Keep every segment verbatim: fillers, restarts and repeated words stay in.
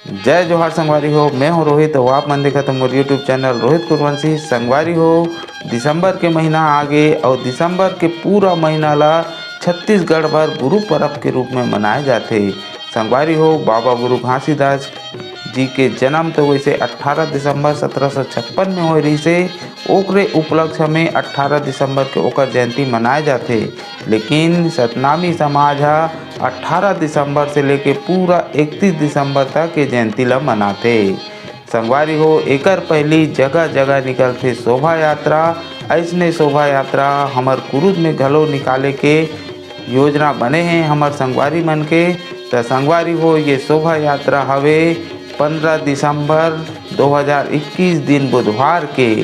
जय जोहार संगवारी हो, मैं हूं रोहित अउ आप मन देखत हो मोर YouTube चैनल रोहित कुरवंशी। संगवारी हो, दिसंबर के महीना आ गे अउ दिसंबर के पूरा महीना ला छत्तीसगढ़ भर गुरु परब के रूप में मनाए जाथे। संगवारी हो, बाबा गुरु घासीदास जी के जन्म तो वैसे अट्ठारह दिसंबर सत्रह सौ छप्पन में होए रहिसे। ओकरे उपलक्ष्य में अट्ठारह दिसंबर के ओकर जयंती मनाए जाथे, लेकिन सतनामी समाज ह अट्ठारह दिसंबर से लेके पूरा इकतीस दिसंबर तक ये जयंती ल मनाथे। संगवारी हो, एकर पहली जगह जगह निकलथे शोभा यात्रा। ऐसने शोभा यात्रा हमर कुरुद में घलो निकाले के योजना बने हे हमर संगवारी मन के। त संगवारी हो, ये शोभा यात्रा हवे पंद्रह दिसंबर दो हज़ार इक्कीस दिन बुधवार के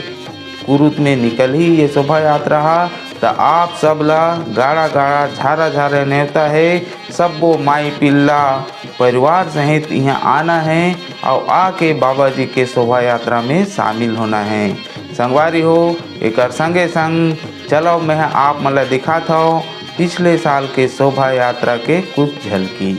कुरुद में निकलही ये शोभा यात्रा हा। त आप सब ला गाड़ा गाड़ा झारा झारा नेवता हे। सब्बो माई पिल्ला परिवार सहित इहाँ आना हे अउ आके बाबा जी के शोभा यात्रा में शामिल होना हे। संगवारी हो, एकर संगे संग चलो मैं आप मन ला दिखात हव पिछले साल के शोभा यात्रा के कुछ झलकी।